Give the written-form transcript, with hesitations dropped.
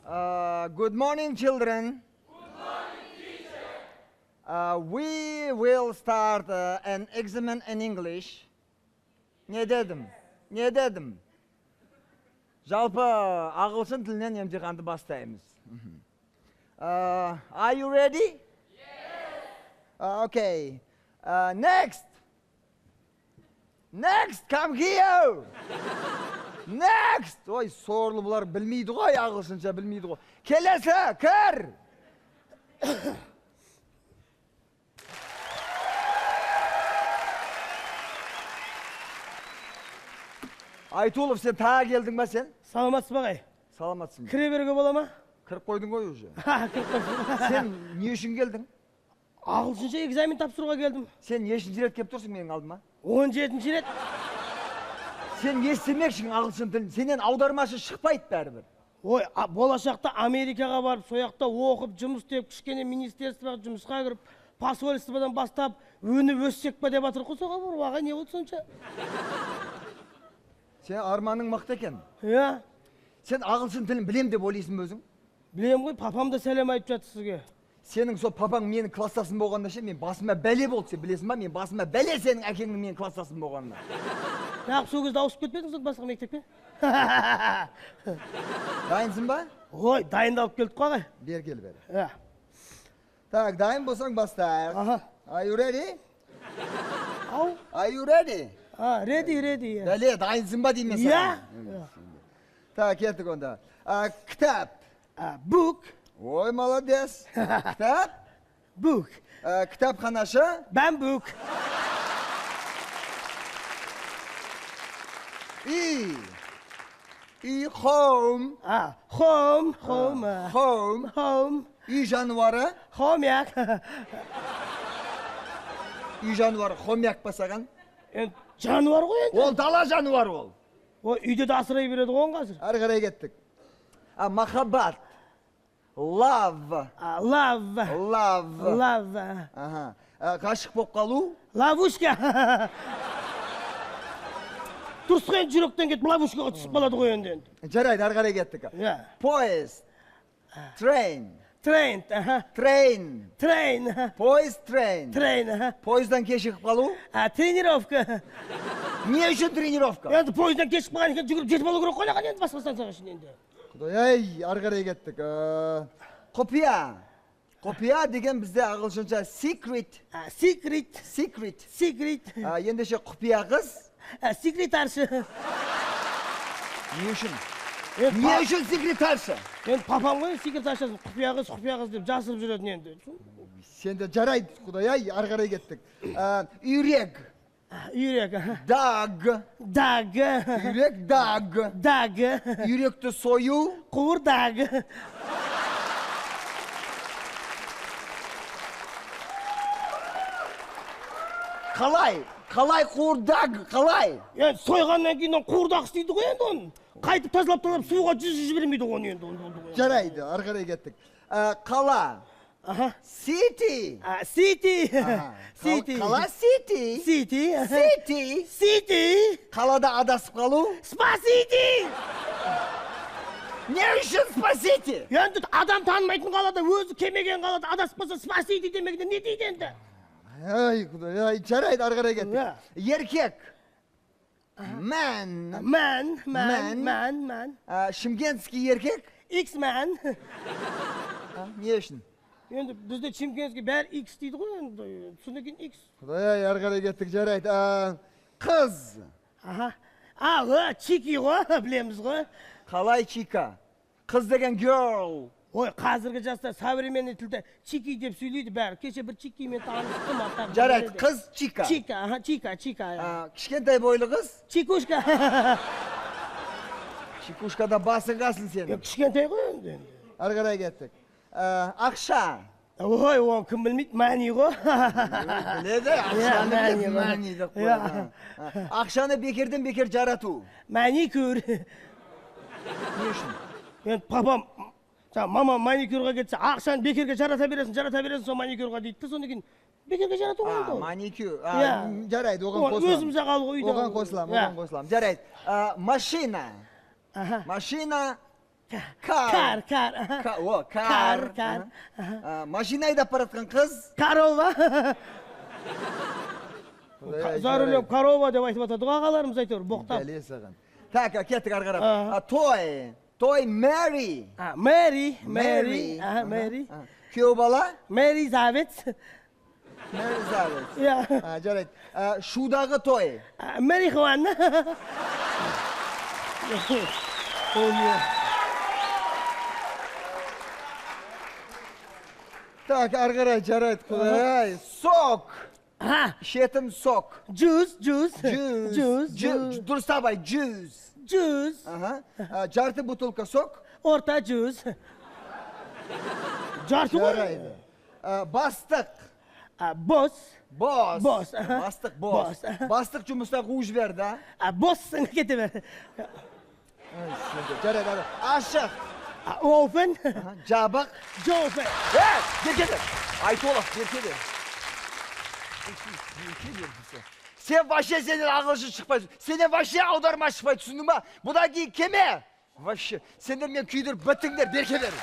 Good morning, children. Good morning, teacher. We will start an exam in English. Не дедім? Не дедім? Жалпы ағылшын тілінен емтиханды бастаймыз. Are you ready? Yes. Okay. Next. Next, come here. Next. Ой, сорлы бұлар білмейді ғой, ағылшынша білмейді ғой. Келесі, кір. Айтулов, сен тағы келдің ба сен? Саламатсыз ба, ағай? Саламатсың ба? Кіре беруге бола ма? Кіріп қойдың ғой уже. Кіріп қойдым. Сен не үшін келдің? Ағылшынша экзамен тапсыруға келдім. Сен нешінші рет келіп тұрсың менің алдыма? 17-ші рет. Сен не істемекшің ағылшын тілін? Сенен аудармашы шықпайды бәрібір. Ой, болашақта Америкаға барып, сояқта оқып, жұмыс істеп, кішкене министерствоға жұмысқа кіріп, посольстводан бастап, өніп өссек па деп жатыр ғой, соға барып, аға, не болды сонша? Сен арманың мықты екен. Иә. Сен ағылшын тілін білем деп ойлайсың ба өзің? Білем ғой, папам да сәлем айтып жатыр сізге. Сенің сол папаң менің класстасым болғанда ше, мен басыма бәле болды, сен білесің ба? Мен басыма бәле сенің әкеңнің менің класстасым болғанына. Неғып сол кезде ауысып кетпедіңіз ол басқа мектепке? Дайынсың ба? Ой, дайындалып келдік қой, ағай. Бер кел бері. Иә. Так, дайын болсаң бастайық. Аха. Are you ready? Ау. Are you ready? А, ready, ready. Бәле, дайынсың ба деймін мен саған? Иә. Так, кеттік онда. Кітап. Book. Ой, молодец. Кітап? Book. Кітапханашы? Бамбук. Үй. Үй, home. Home, home. Home. Home. Үй жануары? Хомяк. Үй жануары хомяк па саған? Енді жануар ғой енді. Ол дала жануары ол. Ой, үйде де асырай береді ғой оны қазір. Әрі қарай кеттік. Махаббат. Love. Love. Love. Love. Аха. Ғашық болып қалу? Ловушка. Дұрыс қой, енді жүректен кетіп ловушкаға түсіп қалады ғой енді. Жарайды, әрі қарай кеттік. Иә. Поезд. Train. Train, аха. Train. Train, аха. Поезд, train. Train, аха. Поездан кешігіп қалу? Тренировка. Не үшін тренировка? Енді поездан кешігіп қалған екен, жүгіріп жетіп алу керек қой аған енді басқа станцияға шейін енді. Құдай ай, ары қарай кеттік. Құпия. Құпия деген бізде ағылшынша secret. Secret. Secret. Secret. Ендеше құпия қыз? Секретаршы. Не үшін? Не үшін секретаршы? Енді папам ғой секретаршасын құпия қыз, құпия қыз деп жасырып жүретін енді. Сен де жарайды, құдай ай, ары қарай кеттік. Үйрек. Үйрек. Даг. Даг. Үйрек, даг. Даг. Үйректі сою. Қуырдаг. Қалай? Қалай қуырдаг? Қалай? Енді сойғаннан кейін қуырдақ істейді ғой енді оны. Қайтып тазалап тазалап суға жүзіп жібермейді ғой оны енді. Жарайды, ары қарай кеттік. Қала. City. City. City. Қала city. City. City. City. Қалада адасып қалу. Спасите. Не үшін спасите? Енді адам танымайтын қалада, өзі келмеген қалада адасып қалса спасите демегенде не дейді енді? Ай, құдай, ай, жарайды, ары қарай кеттік. Еркек. Man. Man, man, man, man. Шымкентский еркек? X-man. Не үшін? Енді бізде шымкентский бәрі X дейді ғой енді, содан кейін X. Құдай ай, ары қарай кеттік, жарайды. Қыз. Аха. Чики ғой, білеміз ғой. Қалай чика? Қыз деген girl. Ой, қазіргі жастар современный тілде чики деп сөйлейді бәрі. Кеше бір чикимен таныстым. Жарайды, қыз чика. Чика, аха, чика, чика. Кішкентай бойлы қыз? Чикушка. Чикушкада басың қалсын сенің. Кішкентай ғой енді. Ары қарай кеттік. Ақша. Ой, оны кім білмейді, мәни ғой. Біледі, ақшаны біледі, мәни деп қояды. Ақшаны бекерден бекер жарату. Маникюр. Не үшін? Енді папам, мама маникюрға кетсе, ақшаны бекерге жарата бересің, жарата бересің, сол маникюрға дейді. Содан кейін бекерге жарату ғой енді ол. Маникюр, жарайды, оған қосыламын. Өзіміз ақ алу ғой үйде. Оған қосыламын, оған қосыламын. Жарайды. Машина. Машина, Car. Car, car, аха. О, car. Car, car. Аха. Машина айдап бара жатқан қыз. Корова. Құдай-ай, За рулем корова деп айтып жатады ғой ағаларымыз әйтеуір боқтап. Бәле саған. Так, кеттік ары қарап. Аха. Той. Той marry. Marry, marry, аха, Аха, marry. аха. Күйеу бала? Мерзавец. Мерзавец. Иә. Жарайды. Шудағы той. Марихуана. Ол не? Так, ары қарай, жарайды, құдай. Сок. Ішетін сок. Juice, juice. Juice. Juice, juice. Дұрыстап айт, juice. Juice. Аха. Жарты бутылка сок. Орта жүз. Жарты ғой. Жарайды. Бастық. Босс. Босс. Босс, аха. Бастық, босс. Босс, аха. Бастық жұмыстан қуып жіберді, а? Боссың, кете бер. Ай, сенде. Жарайды, жарайды. Ашық. Open. Аха, жабық. Jopen. Ей, беркеде. Айтолов, беркеде. Сен вообще, сенен ағылшын шықпайды. Сенен вообще аударма шықпайды, түсіндің ба? Бұдан кейін кеме. Вообще, сендер мен күйдіріп біттіңдер, берке бер.